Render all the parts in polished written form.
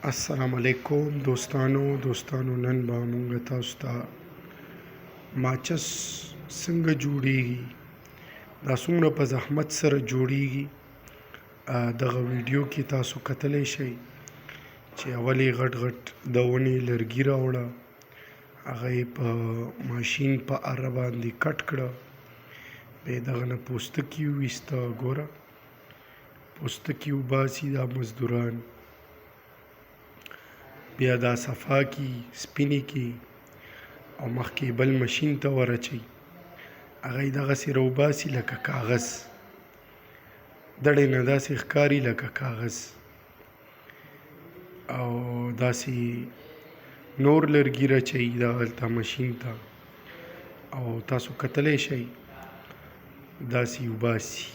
السلام علیکم دوستانو دوستانو نن به مونږ تاسو ته ماچس څنګه جوړیږي، دا څومره په زحمت سره جوړیږي، دغه ویډیو کې تاسو کتلی شئ چې اول یې غټ غټ د ونې لرګي راوړه، هغه یې په ماشین په اره باندې کټ کړه، بیا یې دغه نه پوستکي وویسته. ګوره پوستکي وباسي دا مزدوران، بیا دا صفا کی سپینې کی او مخکې بل ماشین ته ورچوي، هغه یې دغسې راوباسي لکه کاغذ، دړې نه داسې ښکاري لکه کاغذ. او داسې نور لرګي راچوي دغلته ماشین ته، او تاسو کتلی شئ داسې وباسي.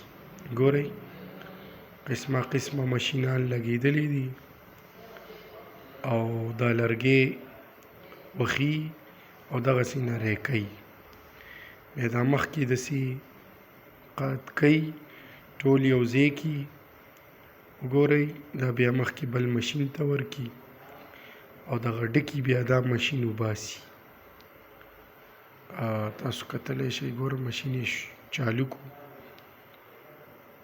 ګورئ قسمه قسمه ماشینان لګېدلي دي او دا لرګی وخي او دغسې نری کوي، بیا دا مخکې داسې قات کوي ټول یو ځای کي. وګورئ دا بیا مخکې بل ماشین ته ورکي او دغه ډکي بیا دا ماشین وباسي. تاسو کتلی شئ، ګوره ماشین یې چالو کو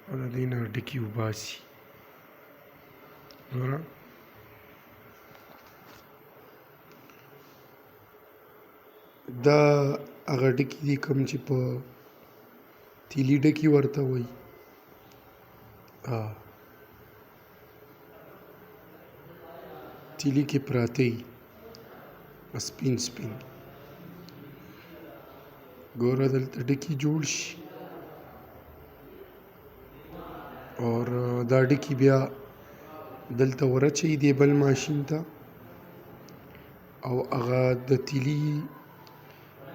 او د دې نه ډکي وباسي. ګوره دا هغه ډکي دي کوم چې په تیلي ډکي ورته وایي. تیلي کې پراته وي سپین سپین. ګوره دلته ډکي جوړ شي اور دا ډکي بیا دلته ورچوي دی بل ماشین ته، او هغه د تیلي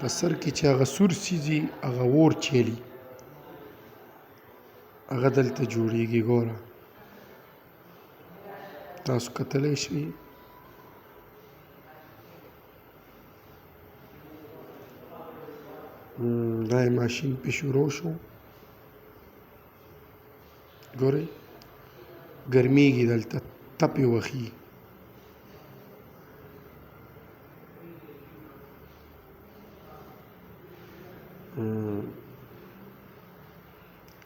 په سر کې چې هغه سور څیز وي هغه اور چلی، هغه دلته جوړیږي. ګوره تاسو کتلی شئ. دا یې ماشین پې شروع شو. ګورئ ګرمیږي دلته، تپې وخي.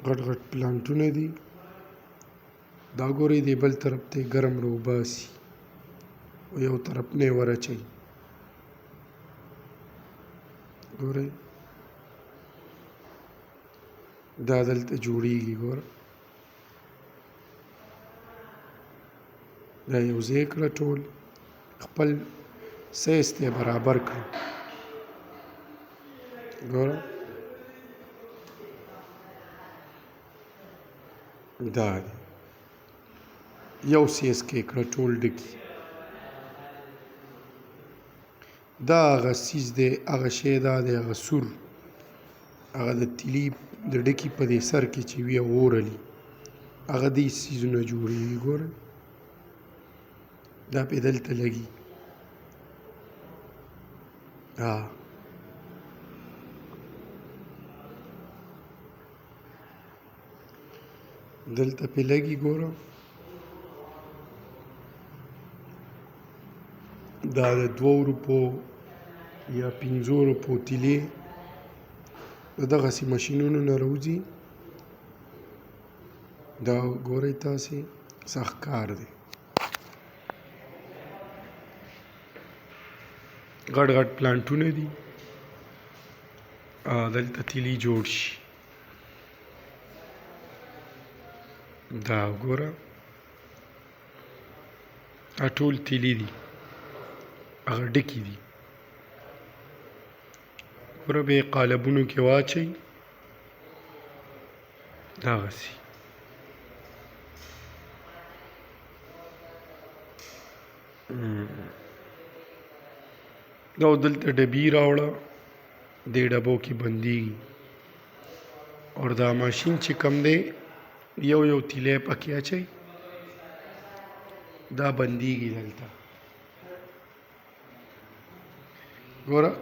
غټ غټ پلانټونه دي. دا ګورئ دی بل طرف ته ګرم راوباسي او یو طرف نه یې ور اچوي. ګورئ دا دلته جوړیږي. ګوره دا یو ځای کړه، ټول خپل سایز ته برابر کړه. ګوره دا دی یو سایز کې کړه ټول ډکي. دا هغه څیز دی، هغه شی دا دی، هغه سور هغه د تیلي د ډکي په دې سر کې چې وي اورلي، هغه دې څیزونه جوړیږي. ګوره دا پې دلته لګي. دلته پې لګي. ګوره دا د 2 روپو یا 5 روپو تیلې د دغسې ماشینونو نه راوځي. دا ګورئ تاسې سخت کار دی. غټ غټ پلانټونه دي، دلته تیلي جوړ شي. دا ګوره دا ټول تیلي دي، هغه ډکي دي. ګوره به یې قالبونو کې واچوي دغسې. دا دلته ډبي راوړه، دې ډبو کې بندیږي. اور دا ماشین چې کم دی یو یو تیلی پکې اچوي، دا بندیږي دلته. ګوره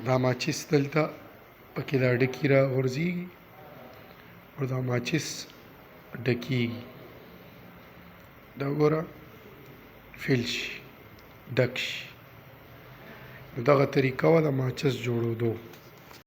دا ماچس دلته پکې دا ډکي را غورځېږي او دا ماچس ډکېږي. دا ګوره فل شي، ډک شي. نو دغه طریقه وه د ماچس جوړېدو.